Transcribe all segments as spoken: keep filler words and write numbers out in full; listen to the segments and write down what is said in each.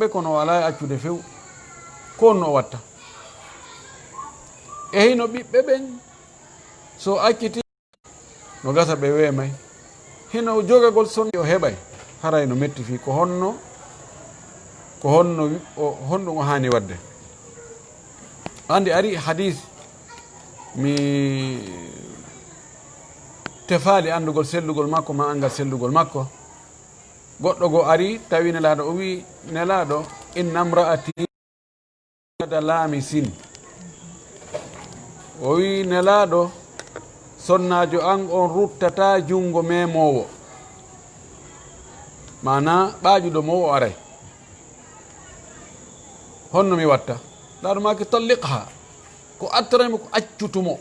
ɓe, kono o alaa e accude few. Ko honno o watta? E hino ɓiɓɓe ɓen, so acciti, no gasa ɓe weemay. Hino jogagol sonde o heɓay. Haray no metti fii ko honno, ko honno wi-, o, honɗum o haani waɗde. Andi ari hadis, mi tefaali andugol sellugol makko, ma angal sellugol makko. Goɗɗo goo ari tawi Nelaaɗo, o wi'i, "Nelaaɗo, inna imra'ati yada laamisin." O wi'i, "Nelaaɗo, sonnaajo an on ruttataa junngo meemoowo." Maanaa, ɓaaƴuɗo mo o aray. Honno mi watta? Nelaaɗo maaki, "Talliqha." Ko attoray mo ko accutu mo.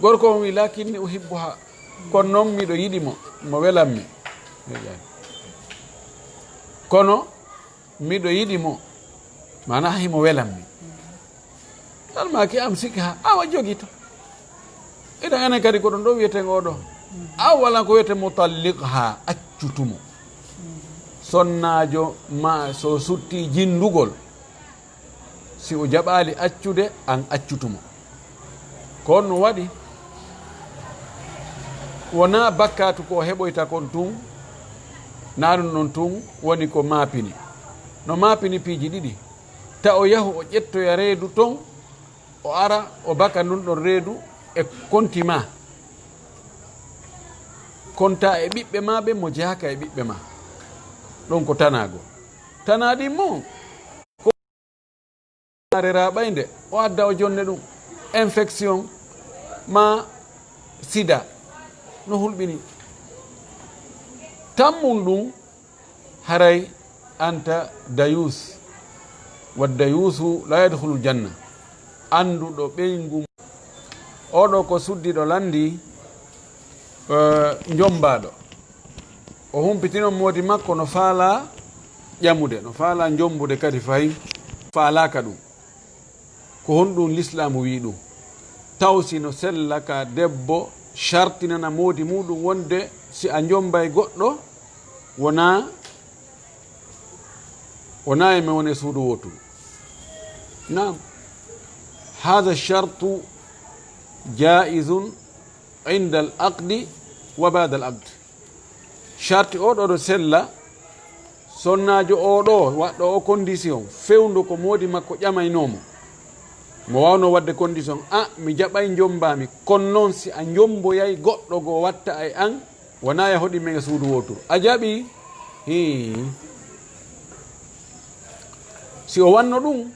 Gorko on wi, "Lakinni uhibbuha." Kono non miɗo yiɗi mo, mo welammi. Kono miɗo yiɗi mo, maanaa himo welammi. Almaaki, "Amsikha." Awa jogito. Idan enen kadi ko ɗon ɗo wiyeten oɗo. Awa wala ko wiyeten mo talliqha, accutu mo. Sonnaajo ma so sutti jindugol, si o jaɓaali accude, an accutu mo. Ko honno waɗi? Wonaa bakkaatu ko o heɓoyta kon tun, naa ɗun non tun woni ko maapini. No maapini piiji ɗiɗi. Ta o yahu o ƴettoya reedu ton, o ara o baka ndun ɗon reedu e konti maa. Kontaa e ɓiɓɓe maa ɓen mo jeyaaka e ɓiɓɓe maa. Ɗon ko tanaago. Tanaa ɗin mo, rera ɓaynde, o adda o jonne ɗum. Infection ma sida no hulɓini. Tammun ɗum, haray anta dayus. Wa dayusu la yadkhulul janna. Annduɗo ɓeyngu. Oɗo ko suddiɗo lanndi, eh, njombaaɗo. O humpitino moodi makko no faalaa ƴamude, no faalaa njombude kadi fahin, faalaaka ɗum. Ko honɗum Lislaamu wi'i ɗum? Taw si no sella ka debbo shartinana moodi muɗum wonde si a njombay goɗɗo, wonaa, wonaa e men woni e suudu wooturu. Naam. Haadha shartu jaa'izun inda al aqdi wa ba'da al aqd. Sharti oo ɗoo ɗo sella, sonnaajo oo ɗoo waɗɗo oo condition, fewndo ko moodi makko ƴamaynoo mo. Mo waawnoo waɗde condition, "A, mi jaɓay njombaa mi, kono noon si a njomboyay goɗɗo goo watta e an, wonaa e hoɗi men e suudu wooturu." A jaɓii? Hii. Si o wanno ɗum,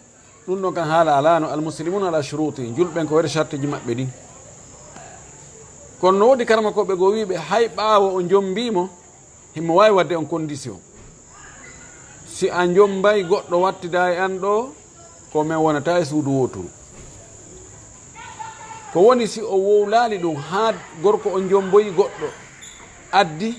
ɗum ɗon kan haala alaano, al muslimuna ala shuruti, julɓe ɓen ko wayde shartiji maɓɓe ɗin. Kono no woodi karamakooɓe goo wiiɓe, hay ɓaawo o njombii mo, himo waawi waɗde on condition. Si a njombay goɗɗo wattida e an ɗoo, ko men wonata e suudu wooturu. Ko woni si o wowlaali ɗum haa gorko o njomboyi goɗɗo addi,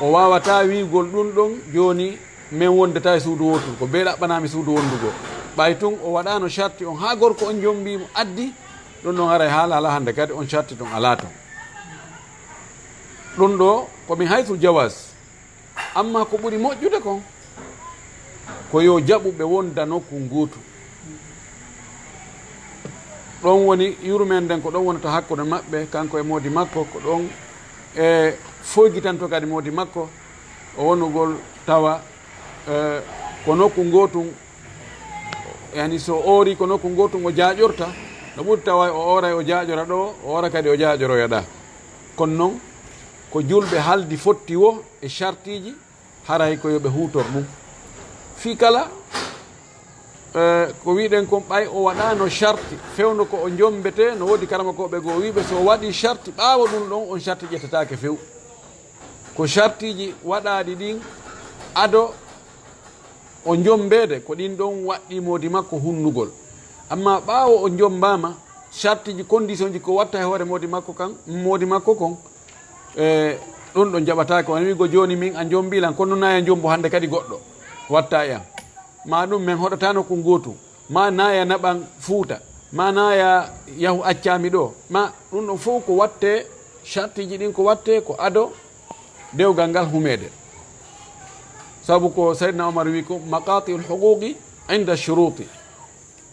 o waawataa wi'ugol ɗum ɗon, "Jooni men wondata e suudu wooturu, ko bee ɗaɓɓanaa mi suudu wondugol." Ɓay tun o waɗaano sharti on haa gorko on njombii mo addi, ɗum ɗon haray haala alaa hannde kadi on sharti ɗon alaa ton. Ɗum ɗoo ko min haysul jawaaz. Amma ko ɓuri moƴƴude kon, ko yo jaɓu ɓe wonda nokku ngootu. Ɗon woni yurmeende nden, ko ɗon wonata hakkunde maɓɓe, kanko e moodi makko, ko ɗon e foygitanto kadi moodi makko. O wonugol tawa, eh, ko nokku ngootun, yani, so oori ko nokku ngootun o jaaƴorta, no ɓuri tawa o ooray o jaaƴora ɗoo, o oora kadi o jaaƴoroya ɗaa. Kono non, ko julɓe haldi fotti wo e shartiiji, haray ko yo ɓe huutor ɗum. Fii kala, eh, ko wi'ɗen kon, ɓay o waɗaano sharti fewndo ko o njombetee, no woodi karamakooɓe goo wi'ɓe, so o waɗii sharti, ɓaawo ɗum ɗon, on sharti ƴettataake few. Ko shartiiji waɗaaɗi ɗin ado o njombeede, ko ɗin ɗon waɗɗii moodi makko hunnugol. Amma ɓaawo o njombaama, shartiiji, condition ji ko watta e hoore moodi makko kan, moodi makko kon, e, ɗum ɗon jaɓataake. Wano wi'go jooni min a njombii lan, kono naa ya njombo hannde kadi goɗɗo watta e am. Maa ɗum men hoɗataa nokku ngootu. Maa naa ya naɓan Fuuta. Maa naa ya yahu accaa mi ɗoo. Maa ɗum ɗon fow ko wattee, shartiiji ɗin ko wattee ko ado dewgal ngal humeede. Sabu ko Seydina Omar wi ko maqati'ul huquqi inda shuruti.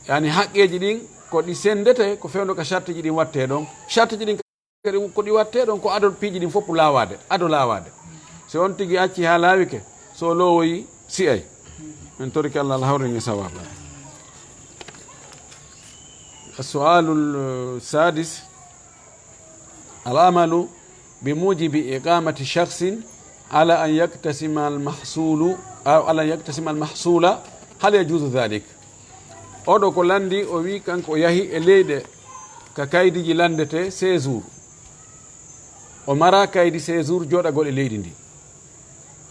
Yani haqqeeji ɗin ko ɗi senndete ko fewndo ka shartiji ɗin watte ɗon. Shartiji ɗin kadi ko ɗi watte ɗon ko ado piiji ɗin fof laawaade, ado laawaade. So on tigi acci haa laawike, so loowoyi si'ay. Min torike Allah, Allah hawrin e sawaaba. السؤال السادس: العمل بموجب إقامة شخص على أن يقتسم المحصول، أو على أن يقتسم المحصول، هل يجوز ذلك؟ Oɗo ko lanndi, o wi kanko o yahi e leyɗe ka kaydiji lanndete séjour. O mara kaydi séjour joɗagol e leydi ndi.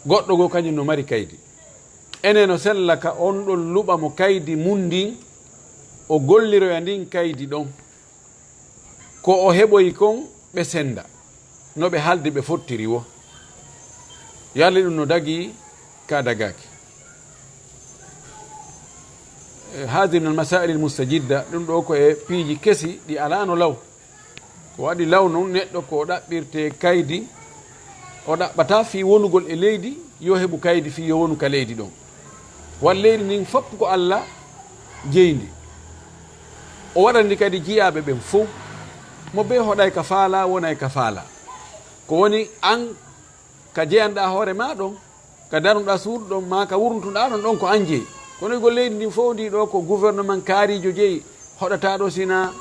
Goɗɗo goo kañum no mari kaydi. Ene no sella ka on ɗon luɓa mo kaydi mun ndin, o golliroya ndin kaydi ɗon. Ko o heɓoyi kon ɓe sennda, no ɓe haaldi ɓe fottiri wo. Yalla ɗum no dagii ka dagaaki. E, haadi min al masaa'il al mustajidda, ɗum ɗoo ko e piiji kesi ɗi alaano law. Ko waɗi law non neɗɗo ko o ɗaɓɓirtee kaydi, o ɗaɓɓataa fii wonugol e leydi, yo heɓu kaydi fii yo wonu ka leydi ɗon. Wan leydi ndin fof ko Alla jeyndi. O waɗani kadi jiyaaɓe ɓen fof. Mo bee hoɗay ka faala, wonay ka faala. Ko woni an ka jeyanɗaa hoore maa ɗon, ka daruɗaa suudu ɗon, maa ka wurntuɗaa ɗon, ɗon ko an jeyi. Kono igol leydi ndin fof ndi ɗoo ko gouvernement kaariijo jeyi, hoɗataa ɗoo sina,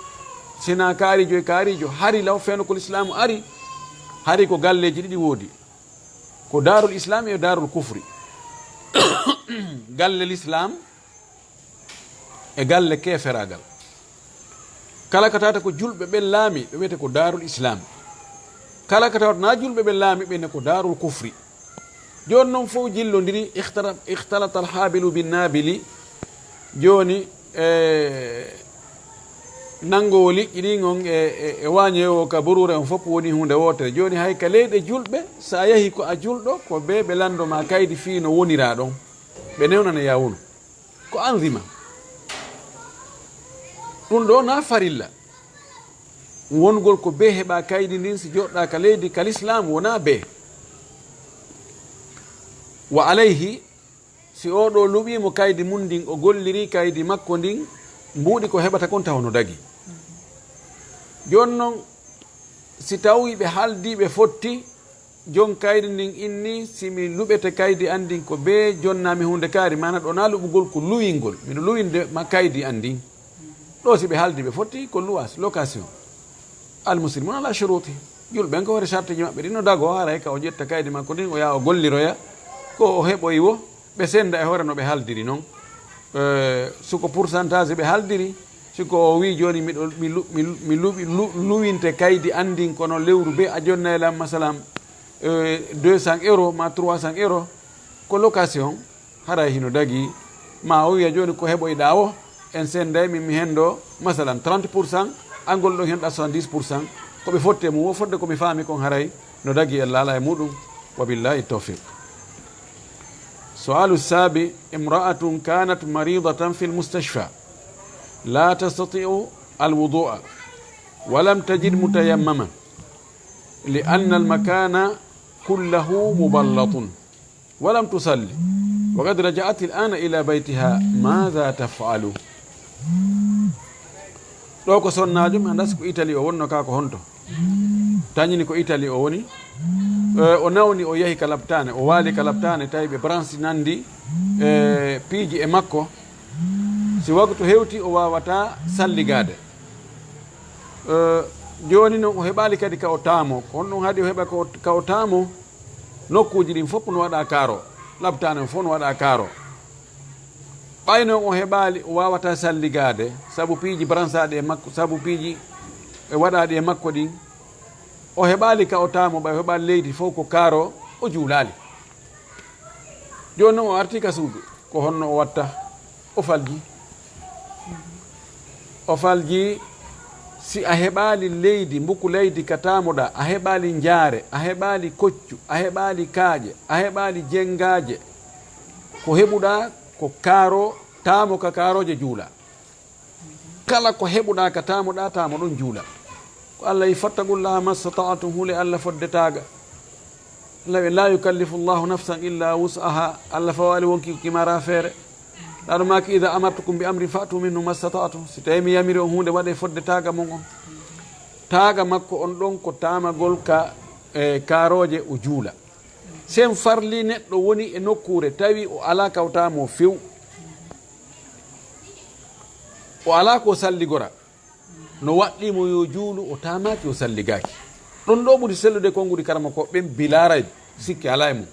sina kaariijo e kaariijo. Hari law fenokol Islaamu ari, hari ko galleeji ɗiɗi woodi. Ko daarul Islaam e daarul kufri. Galle Lislaam e galle keeferaagal. Kala ka tawata ko julɓe ɓen laami, ɓe wiyete ko daarul Islaam. Kala ka tawata na julɓe ɓen laami, ɓe ne ko daarul kufri. Jooni non fof jillondiri, ikhtara-, ikhtalata al-haabilu bin naabili. Jooni, e, nanngowo liƴƴi ɗin on e, e, e waañoyoowo ka buruure on fof woni huunde wootere. Jooni hay ka leyɗe julɓe, so a yahi ko a julɗo, ko ɓe ɓe lanndo ma kaydi fii no woniraa ɗon. Ɓe newnana yaa wonu. Ko anzima. Ɗum ɗoo na farilla. Wongol ko bee heɓa kaydi ndin si joɗɗa ka leydi ka Lislaam wona bee. Wa alayhi, si oo ɗoo luɓiimo kaydi mun ndin, o golliri kaydi makko ndin, mbuuɗi ko heɓata kon tawa no dagi. Jooni non, si tawii ɓe haaldi ɓe fotti, jon kaydi ndin inni, si mi luɓete kaydi an ndin ko bee jonnaami huunde kaari, maana ɗoo na luɓugol ko luwingol, miɗo luwinde ma kaydi an ndin. Ɗoo si ɓe haaldi ɓe fotti ko luwaas, location. Al muslimuuna ala shuruuti. Julɓe ɓen ko hoore sartiji maɓɓe ɗin no dago, haray ka o ƴetta kaydi makko ndin, o yaha o golliroya ko o heɓoyi wo, ɓe senda e hoore no ɓe haaldiri non. Eh, suko pourcentage ɓe haaldiri, si ko o wi jooni miɗo, mi lu-, mi lu-, mi luɓi-, lu-, luwinte kaydi an ndin kono lewru bee a jonnay lan masalan, eh, deux cents euros ma trois cents euros, ko location. Haray hino dagi, ma o wiya jooni ko heɓoyɗaa o, en senday min mi hendo, masalan, trente pour cent, angol ɗon henɗa soixante-dix pour cent, ko ɓe fotte mum o fodde ko mi faami kon haray no dagi en laala e muɗum. Wa billahi tawfiq. Su'alu sabi, imra'atun kanat maridatan fil mustashfa, la tastati'u al wudu'a, wa lam tajid mutayammaman, li anna al makana kullahu muballatun. Walam tusalli. Wa qad raja'at al-ana ila baytiha. Madha taf'alu? Ɗoo ko sonnaajo, mi anndaa si ko Itali o wonno kaa ko honto. Tañini ko Itali o woni. Eh, o nawni, o yahi ka labtaane, o waali ka labtaane, tawi ɓe branche nandi, eh, piiji e makko. Si waktu hewti, o waawataa salligaade. Eh, jooni non o heɓaali kadi ka o taamo. Ko honɗum haɗi o heɓa ka o, ka o taamo? Nokkuuji ɗin fof no waɗa kaaro. Labtaane on fof no waɗa kaaro. Ɓay non o heɓaali, o waawataa salligaade, sabu piiji branchaaɗi e makko, sabu piiji e waɗaaɗi e makko ɗin. O heɓaali ka o taamo, ɓay o heɓaali leydi fof ko kaaro, o juulaali. Jooni non o arti ka suudu, ko honno o watta? O falji. O falji, si a heɓaali leydi, mbuku leydi ka taamoɗaa, a heɓaali njaare, a heɓaali koccu, a heɓaali kaaƴe, a heɓaali jengaaje, ko heɓuɗaa ko kaaro, taamo ka kaarooje juula. Kala ko heɓuɗaa ka taamoɗaa, taamo ɗon juula. Ko Allah yi, "Fattaqullaha mastata'tum", hule Allah fodde taaga. Law en, "La yukallifu Allahu nafsan illa wus'aha." Allah fawaali wonki ko ki mara feere. Laɗo maaki, "Idha amartukum bi amrin fa'tu minhu mastata'tum." Si tawi mi yamiri on huunde, waɗe fodde taaga mon on. Taaga makko on ɗon ko taamagol ka, e, kaarooje o juula. Sen farli neɗɗo woni e nokkuure, tawi o alaa kawtaa mo few. O alaa ko salligora. No waɗɗii mo yo juulu, o taamaaki, o salligaaki. Ɗon ɗo ɓuri sellude konguɗi karamokooɓe ɓen bilaa rayb, sikke alaa e mum.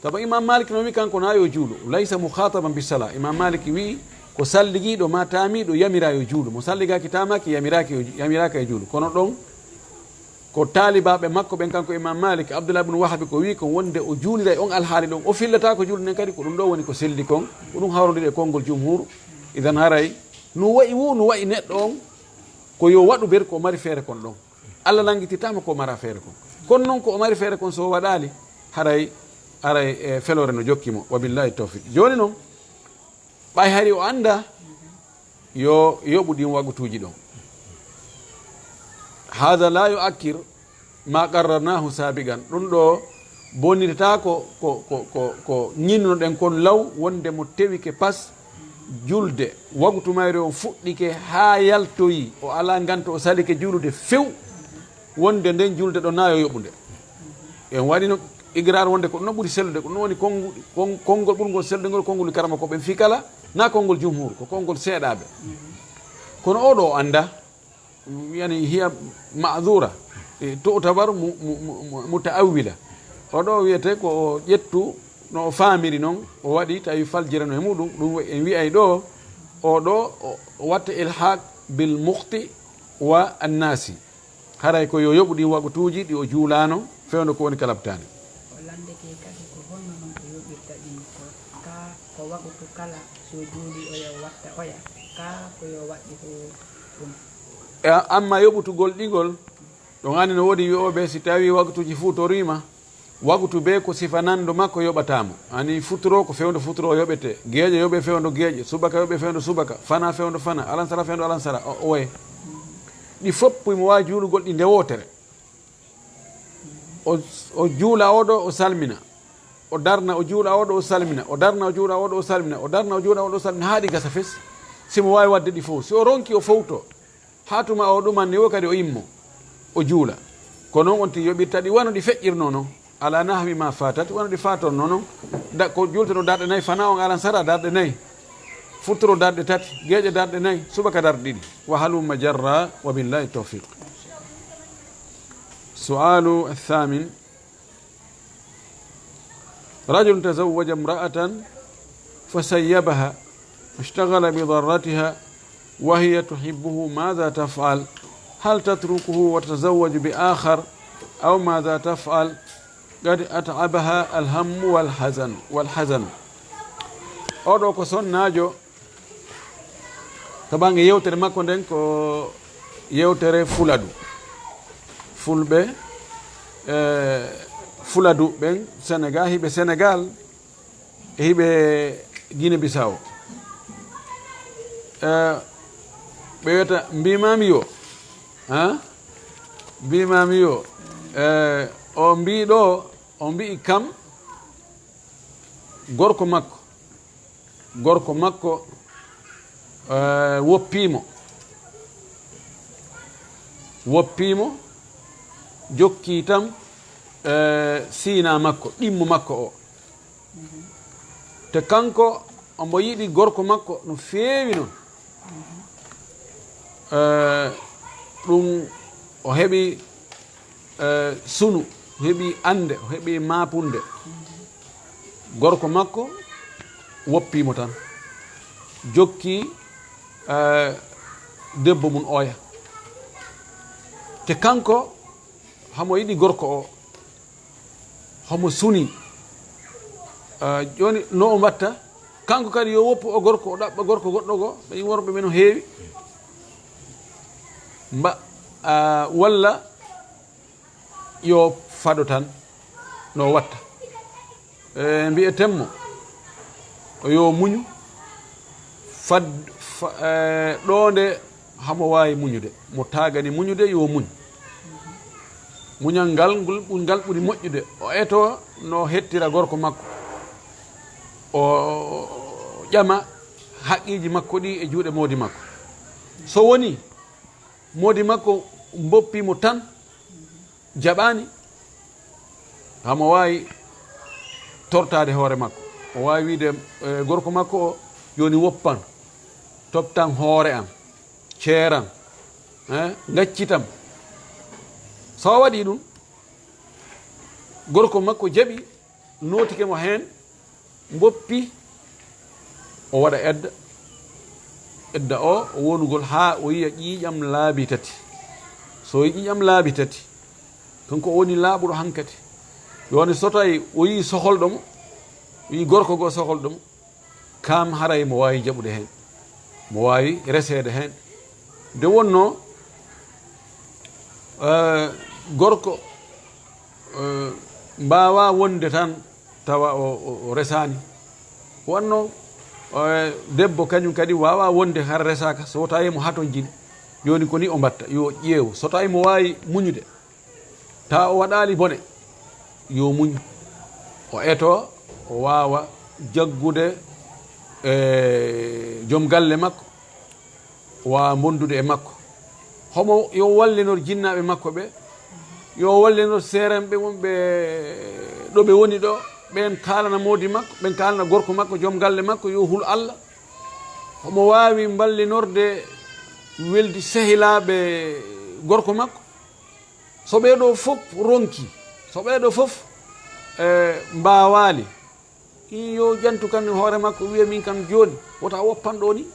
Sabu Imam Malik no wi kanko na yo juulu, laysa mukhataban bi sala. Imam Malik wi ko salligiiɗo ma taamiiɗo yamira yo juulu. Mo salligaaki taamaaki yamiraaki yo ju-, yamiraaka yo juulu. Kono ɗon ko taalibaaɓe makko ɓen kanko Imam Malik, Abdullah ibn Wahabi ko wi ko wonde o juulira e on alhaali ɗon. O fillata ko juulde nden kadi ko ɗum ɗo woni ko selli kon. Ko ɗum hawrondiri e konngol jumhur. Idan haray no wayi wo, no wayi neɗɗo on ko yo waɗu ber ko mari feere kon ɗon. Allah nanngititama ko mara feere kon. Kono noon ko o mari feere kon so o waɗaali, haray, haray, e, feloore no jokki mo. Wa billahi tawfiq. Jooni noon, ɓay hari o annda, yo yoɓu ɗin wagutuuji ɗon. Hada la yuakkir ma qarrarnahu sabiqan. Ɗum ɗo bonnitata ko, ko, ko, ko, ko ñinnunoɗen kon law wonde mo tewike pas julde. Wagutu mayre on fuɗɗike haa yaltoyi. O alaa nganto o salike juulude few. Wonde nden julde ɗo na yo yoɓunde. En waɗino iqrar wonde ko ɗum ɓuri sellude, ko ɗum woni konngu-, kon-, konngol ɓurngol sellude ngol konngol karamokooɓe ɓen fii kala, na konngol jumhur, ko konngol seeɗaaɓe. Kono oɗo o annda, yani hiya ma'dhura, e, tu'tabar mu-, mu-, mu-, mu-, muta'awwila. Oɗo wiyete ko o ƴettu no o faamiri non, o waɗi tawi faljere no e muɗum, ɗum en wi'ay ɗo, oɗo o, o watta ilhaq bil mukhti wa annasi. Haray ko yo yoɓu ɗin wagutuuji ɗi o juulaano, fewndo ko woni ka labtaani. O lanndete kadi ko honno non o yoɓirta ɗin ko, ka ko wagutu kala so juuli oya watta oya, ka ko yo waɗɗi ko ɗum. E, amma yoɓutugol ɗigol, ɗon anndi no woodi wi'ooɓe si tawi wagutuuji fuutoriima, wagutu bee ko sifa nanndo makko yoɓataa mo. Ani futuro ko fewndo futuro yoɓete, geeƴe yoɓe fewndo geeƴe, subaka yoɓe fewndo subaka, fana fewndo fana, alansara fewndo alansara, o, o waye. Ɗi fof mo waawi juulugol ɗi nde wootere. O, o juula oɗo, o salmina. O darna, o juula oɗo, o salmina. O darna, o juula oɗo, o salmina. O darna, o juula oɗo, o salmina. Haa ɗi gasa fes. Si mo waawi waɗde ɗi fof. Si o ronki, o fowto. Haa tuma o ɗuman ni, wo kadi o immo. O juula. Ko noon on tigi yoɓirta ɗi, wano ɗi feƴƴirnoo non. Ala nahwi ma fatat, wano ɗi faatonnoo non. Da, ko juulteno darɗe nayi, fana on alansara darɗe nayi. Futuro darɗe tati, geeƴe darɗe nayi, subaka darɗe ɗiɗi. Wa halumma jarra, wa billahi tawfiq. Su'alu athamin. رجل تزوج امرأة فسيبها واشتغل بضرتها وهي تحبه، ماذا تفعل؟ هل تتركه وتتزوج بآخر أو ماذا تفعل؟ قد أتعبها الهم والحزن، والحزن. Oɗo ko sonnaajo. To bannge yewtere makko nden ko yewtere Fuladu. Fulɓe, eh, Fuladu ɓen Senegal, hiɓe Senegal, e hiɓe Guinée Bissau. Eh, ɓe wiyata mbimaami yo, ha? Mbimaami yo, eh, o mbiɗo, o mbi'i kam gorko makko. Gorko makko, eh, woppii mo. Woppii mo, jokkii tan, eh, siina makko, ɗimmo makko o. Te kanko omo yiɗi gorko makko no feewi non. Eh, ɗum o heɓi, eh, sunu, o heɓi annde, o heɓi maapunde. Gorko makko woppii mo tan. Jokkii, eh, debbo mum oya. Te kanko, hamo yiɗi gorko o. Homo suni. Ah, jooni no o mbatta? Kanko kadi yo woppu o gorko, o ɗaɓɓa gorko goɗɗo go, ɓe worɓe ɓe no heewi. Mba, ah, walla yo faɗo tan, no o watta. E, mbi'eten mo, o yo muñu, fad-, fa-, e, ɗo nde hamo waawi muñude. Mo taagani muñude, yo muñ. Muñal ngal, ngol ɓu-, ngal ɓuri moƴƴude. O etoo no hettira gorko makko. O ƴama haqqeeji makko ɗi e juuɗe moodi makko. So woni moodi makko mboppi mo tan, jaɓaani, hamo waawi tortaade hoore makko. O waawi wiide, e, gorko makko o, jooni woppan, toptan hoore am, ceeran, eh, ngaccitam. So o waɗii ɗum, gorko makko jaɓi, nootike mo heen, mboppi, o waɗa edda. Edda o, o wonugol haa o yiya ƴiiƴam laabi tati. So o yi ƴiiƴam laabi tati, kanko o woni laaɓuɗo hankadi. Yo woni so tawi o yii soholɗo mo, o yii gorko goo soholɗo mo, kam haray mo waawi jaɓude heen, mo waawi reseede heen. Nde wonnoo, eh, gorko, eh, mbaawaa wonde tan tawa o, o, o resaani. Wonnoo, eh, debbo kañum kadi waawaa wonde hara resaaka, so tawi mo hatonjini. Jooni ko ni o mbatta, yo ƴeew. So tawi mo waawi muñude, tawa o waɗaali bone, yo muñ, o etoo, o waawa jaggude e joom galle makko, o waawa mbondude e makko. Homo yo wallinor jinnaaɓe makko ɓe, yo wallinor seeranɓe mum ɓe ɗo ɓe woni ɗo, ɓeen kaalana moodi makko, ɓeen kaalana gorko makko, joom galle makko, yo hul Alla. Homo waawi mballinorde weldi sehilaaɓe gorko makko. So ɓee ɗoo fof ronki, so ɓee ɗoo fof, eh, mbaawaali, in yo jantu kan hoore makko, wiya min kam jooni, wota woppan ɗoo ni,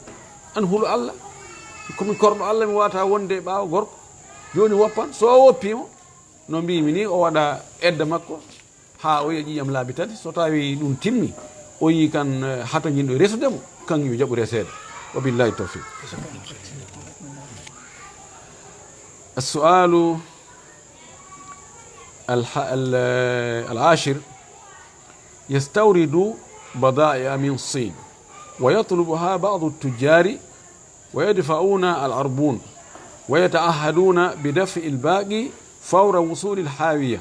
an hulu Alla, komi korɗo Alla, mi wata wonde e ɓaawo gorko, jooni woppan, so o woppiimo, no mbiimi ni, o waɗa edda makko, haa o yiya ƴiiƴam laabi tati, so tawi ɗum timmi, o yii kan, eh, hato ñinɗo resude mo, kan yo jaɓu reseede. Wa billahi tawfiq. السؤال الح-، ال-، العاشر: يستورد بضائع من الصين ويطلبها بعض التجار ويدفعون العربون ويتعهدون بدفع الباقي فور وصول الحاوية،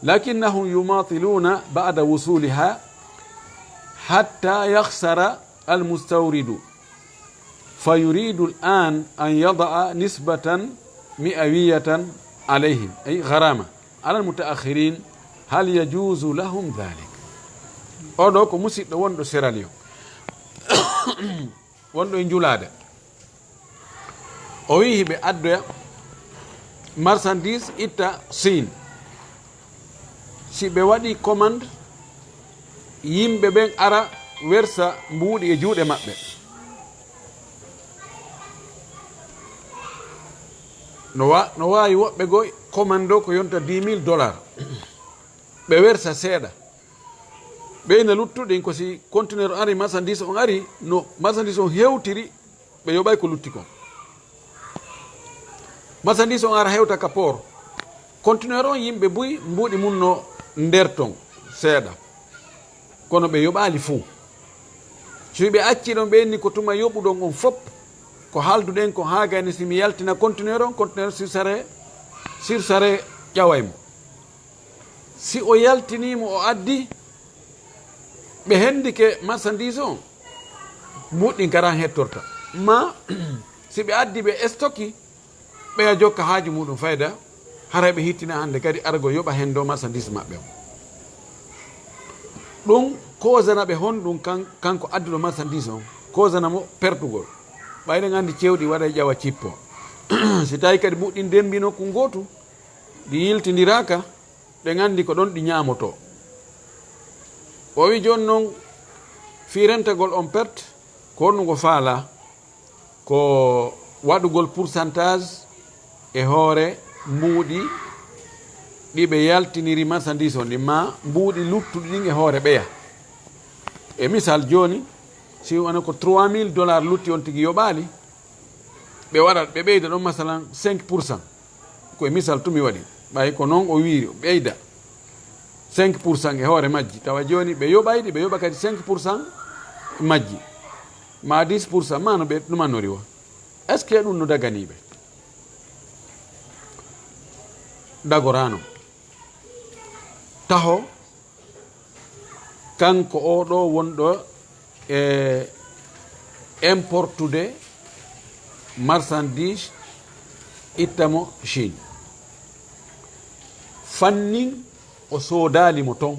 لكنهم يماطلون بعد وصولها حتى يخسر المستورد، فيريد الآن أن يضع نسبة مئوية عليهم، أي غرامة، على المتأخرين، هل يجوز لهم ذلك؟ Oɗo ko musiɗɗo wonɗo Sierra Leone, wonɗo e njulaade. O wiyi hiɓe addoya marchandise itta Siin. Si ɓe waɗi commande, yimɓe ɓen ara wersa mbuuɗi e juuɗe maɓɓe. No wa-, no waawi woɓɓe goo commande o ko yonta dix mille dollars. Ɓe wersa seeɗa. Ɓeyna luttuɗin ko si conteneur ari, marchandise on ari, no marchandise on hewtiri, ɓe yoɓay ko lutti kon. Marchandise on ara hewta ka port. Conteneur on yimɓe buy mbuuɗi mun no nder ton seeɗa. Kono ɓe yoɓaali fuu. Si ɓe acci ɗon, ɓe inni ko tuma yoɓuɗon on fop, ko haalduɗen ko haa gayni si mi yaltina conteneur on, conteneur sirsare, sirsare ƴaway mo. Si o yaltinii mo, o addi, ɓe hendike marchandise on, mbuuɗi ɗin karan hettorta. Ma, si ɓe addi ɓe stocki, ɓeya jokka haaju muɗum fayda, haray ɓe hittina hannde kadi argo yoɓa hendo marchandise maɓɓe on. Ɗum koosana ɓe honɗum kan-, kanko adduɗo marchandise on, koosana mo pertugol. Ɓay ɗen anndi cewɗi waɗay ƴawa cippo. Si tawi kadi mbuuɗi ɗin dembi nokku ngootu, ɗi yiltindiraaka, ɗen anndi ko ɗon ɗi ñaamotoo. O wi jooni non, fii rentagol on perte, ko honɗum o faalaa? Ko waɗugol pourcentage e hoore mbuuɗi ɗi ɓe yaltiniri marchandise on ɗin, maa mbuuɗi luttuɗi ɗin e hoore ɓeya. E misal jooni, si wona ko trois mille dollars lutti on tigi yoɓaali, ɓe waɗat, ɓe ɓeyda ɗon masalan cinq pour cent. Ko e misal tun mi waɗi. Ɓay ko non o wiiri, o ɓeyda cinq pour cent e hoore majji. Tawa jooni ɓe yoɓayɗi, ɓe yoɓa kadi cinq pour cent majji. Ma dix pour cent, ma no ɓe ɗumannori wo. Est-ce que ɗum no daganii ɓe? Dagorano taho, kanko oɗo wonɗo e importude marchandise, itta mo Chine. Fannin o soodaali mo ton,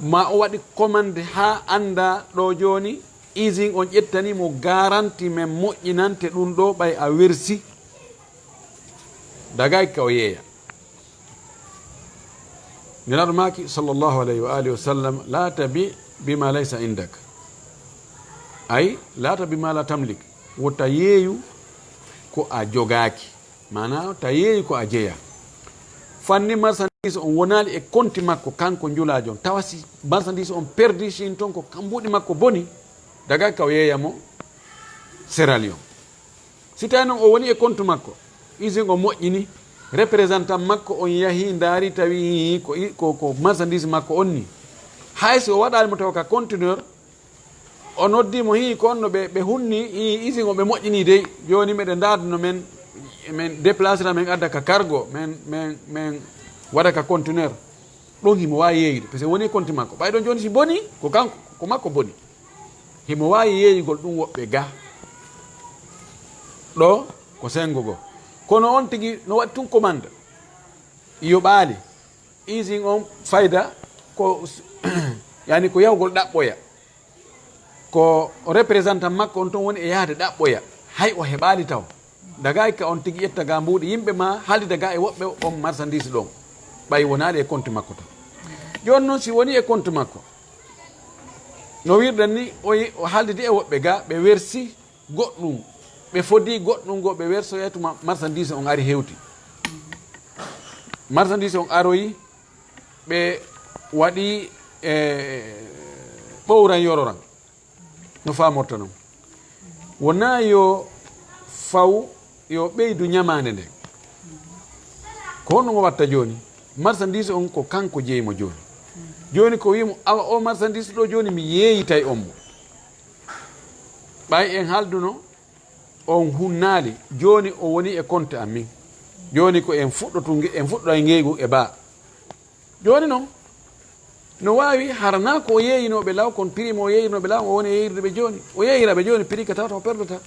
ma o waɗi commande haa annda ɗo jooni, usine on ƴettani mo garanti men moƴƴinante ɗum ɗo ɓay a wersi. Dagay ka o yeeya. Nelaɗo maaki sallallahu alayhi wa alihi wa sallam, "La tabi bima laysa indak." Ay, "La tabi ma la tamlik." Wota yeeyu ko a jogaaki. Maana, ta yeeyu ko a jeya. Fanni marchandise on wonaali e konti makko, kanko njulaajo on. Tawa si marchandise on perdi Chine ton, ko kam mbuuɗi makko boni, daga ka o yeeya mo Sierra Leone. Si tawi noon o woni e konti makko, usine o moƴƴini, représentant makko on yahi ndaari, tawi ko, ko, ko marchandise makko on ni. Hay si o waɗaali mo tawa ka conteneur, o noddi mo, hii, ko on no ɓe, ɓe hunni, hii, usine o ɓe moƴƴini dey. Jooni meɗen ndaada no men, men déplacera, men adda ka cargo, men, men, men waɗa ka conteneur. Ɗon himo waawi yeeyude, parce que woni e konti makko. Ɓay ɗon jooni si boni, ko kanko, ko makko boni. Himo waawi yeeyugol ɗum woɓɓe ga. Ɗo ko sengo go. Kono on tigi no waɗi tun commande. Yoɓaali. Usine on fayda ko, yani ko yahugol ɗaɓɓoya. Ko représentant makko on ton woni e yahde ɗaɓɓoya. Hay o heɓaali taw. Daga ka on tigi ƴetta ga mbuuɗi yimɓe ma haaldi daga e woɓɓe on marchandise ɗon. Ɓay wonaali e konti makko tan. Jooni noon si woni e konti makko, no wirɗen ni, o yi-, o haaldidi e woɓɓe ga, ɓe wersi goɗɗum, ɓe fodi goɗɗum go, ɓe wersoya tuma marchandise on ari hewti. Marchandise on aroyi, ɓe waɗi e ɓowran yororan. No faamorta noon. Wonaa yo faw yo ɓeydu ñamaande nden. Ko honno mo watta jooni? Marchandise on ko kanko jeyi mo jooni. Jooni ko wi'i mo, awa o marchandise ɗo jooni mi yeeyitay on mo. Ɓay en haalduno, on hunnaali, jooni o woni e konte am min. Jooni ko en fuɗɗotu nge-, en fuɗɗoy ngeygu e baa. Jooni noon, no waawi hara naa ko o yeeyinooɓe law, kon prix mo o yeeyinooɓe law, o woni e yeeyirde ɓe jooni. O yeeyira ɓe jooni prix ka tawata o perdata.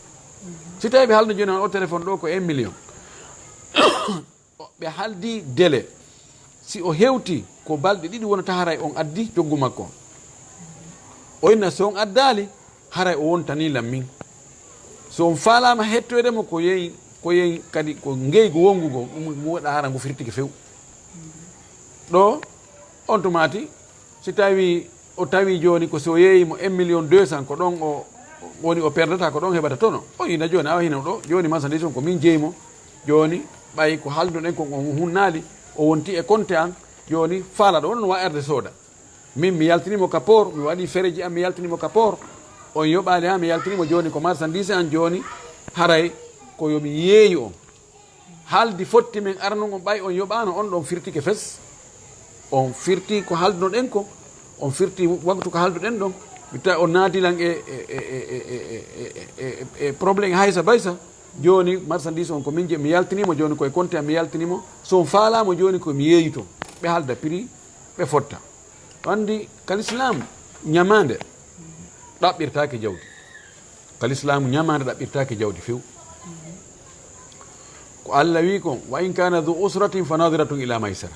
Si tawi ɓe haalno jooni o téléphone ɗo ko un million. Ɓe haaldi délai. Si o hewti ko balɗe ɗiɗi wonata haray on addi coggu makko on. O inna so on addaali, haray o wontanii lan min. So on faalaama hettoyde mo, ko yehi, ko yehi kadi ko ngeygu wongu go, ɗum mo waɗa hara ngu firtike few. Ɗo, on tumaati, si tawi o tawi jooni ko so yeeyi mo un million deux cent, ko ɗon o woni o perdata, ko ɗon heɓata tono. O ina jooni, awa hino ɗo, jooni marchandise on ko min jeyi mo. Jooni, ɓay ko haalduɗen kon on hunnaali, o wonti e konte an, jooni faalaɗo on no wa erde sooda. Min mi yaltini mo ka port, mi waɗi fereji am, mi yaltini mo ka port. On yoɓaali ha mi yaltini mo, jooni ko marchandise an, jooni haray ko yo mi yeeyu on. Haaldi fotti men arnon on, ɓay on yoɓaano, on ɗon firtike fes. On firti ko haaldunoɗen ko, on firti waktu ko haalduɗen ɗon. Mi tawi on naadi lan e, e, e, e, e, e, e, e problème haysa baysa. Jooni marchandise on ko min je-, mi yaltini mo, jooni koye konte am mi yaltini mo. So on faalaama jooni ko mi yeeyito. Ɓe haalda prix, ɓe fotta. Anndi, ka lislaam, ñamaande ɗaɓɓirtaake jawdi. Ka lislaam, ñamaande ɗaɓɓirtaake jawdi few. Ko Allah wi kon, "Wa in kana dhu usratin fa nadhiratun ila maysara."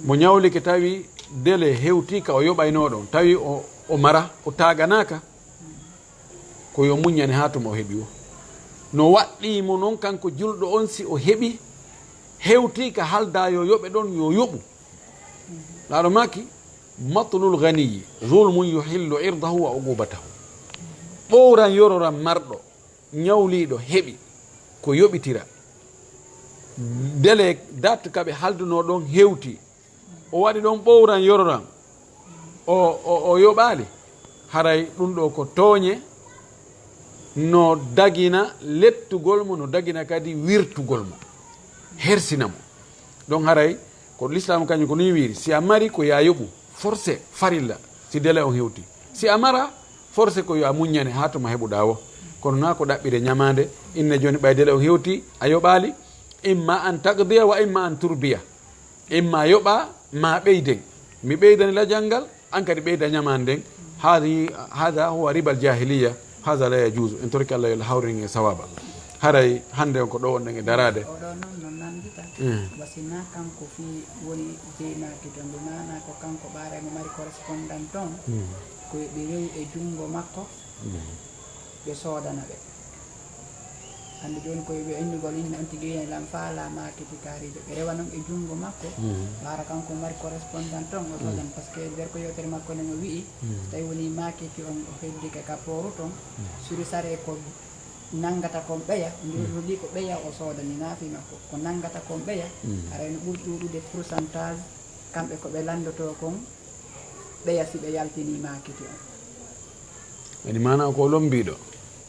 Mo ñawlike tawi délai hewti ka o yoɓayno ɗon, tawi o, o mara, o taaganaaka, ko yo muññane haa tuma o heɓi o. No waɗɗii mo non kanko julɗo on, si o heɓi, hewti ka halda yo yoɓe ɗon, yo yoɓu. Laaɗo maaki, "Matlul ghaniyi zulmun yuhillu irdahu wa uqubatahu." Ɓowran yororan marɗo, ñawliiɗo heɓi ko yoɓitira. Délai, date ka ɓe halduno ɗon hewti. O waɗi ɗon ɓowran yororan. O, o, o yoɓaali. Haray ɗum ɗo ko tooñe, no dagina lettugol mo, no dagina kadi wirtugol mo. Hersina mo. Ɗon haray ko lislaamu kañum ko nii wiiri, si a mari ko yaa yoɓu, forcé, farilla, si délai on hewti. Si a mara, forcé ko yo a muññane haa tuma heɓuɗaa wo. Kono naa ko ɗaɓɓire ñamaande, inne jooni ɓay délai on hewti, a yoɓaali, imma an taqdiya wa imma an turbiya. Imma yoɓa, ma ɓeyden. Mi ɓeydani lajal ngal, an kadi ɓeyda ñamaande nden. Hadi, hada huwa ribal jahiliya. Hada la yajuzu. En torki Allah yo Allah hawrin e sawaba. Haray hannde on ko ɗo wonɗen e daraade. O ɗo noon no nanndita. Mm. Wasina kanko fii woni jeymaaki toon. Ɗum maana ko kanko ɓaara mo mari correspondant toon. Mm. Ko ɓe rewi e junngo makko. Mm. Ɓe soodana ɓe. Hannde jooni ko yo ɓe innugol inne on tigi wiya lan faala maakiti kaariijo. Ɓe rewa noon e junngo makko. Mhm. Ɓaara kanko mari correspondant toon o sodan. Mhm. Par ce que nder ko yewtere makko nden o wi'i, mhm, so tawi woni maakiti on o heddike ka pooru toon, mhm, suri sare ko nanngata kon ɓeya, mhm, ndiro ɗi ko ɓeya o soodani naafi makko. Ko nanngata kon ɓeya, mhm, haray no ɓuri ɗuuɗude pourcentage kamɓe ko ɓe lanndotoo kon ɓeya si ɓe yaltinii maakiti on. Woni maana ko lombiiɗo.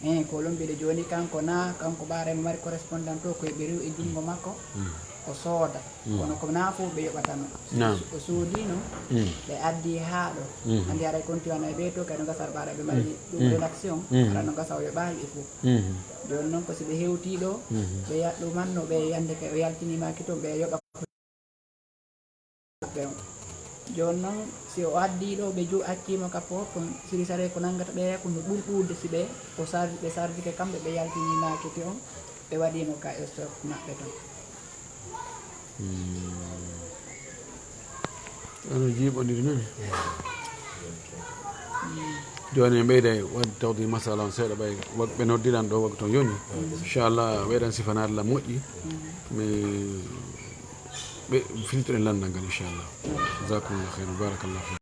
Eey, ko lombiiɗo jooni kanko na, kanko ɓaara mo mari correspondant to, ko e ɓe rewi e junngo makko, mm, o sooda. Mm. Kono ko na fof ɓe yoɓatano. Naam. O soodino, mm, ɓe addi haa ɗo. Mm. Anndi haray konti wana e ɓe to, kadi no gasa ɓaara ɓe mari, mm, ɗum, mm, rédaction, mm, hara no gasa o yoɓaali e fof. Mm. Jooni noon ko si ɓe hewtii ɗo, mm, ɓe yaɗɗu man no ɓe yande kay o yaltinii maaki toon, ɓe yoɓa maɓɓe on. Jooni noon, si o addii ɗo, ɓe ju-, accii mo ka port, kono siri sare ko nanngata ɓeya, ko no ɓuri ɗuuɗde si ɓe, o sardi, ɓe sardike kamɓe, ɓe yaltinii maakiti on, ɓe waɗii mo ka stock maɓɓe toon. Hmm. Ɗon o jiiɓondiri noon. Hmm. Jooni en ɓeyda e waɗde tawde masala on seeɗa ɓay, wak-, ɓe noddiran ɗo waktu on yoni. Hmm. Inchallah, ɓeydan sifanaade lam moƴƴi. Hmm. Mi Ɓe filtoɗen lanndal ngal, inchallah. Jazakumullah khairan, barakallah fikum.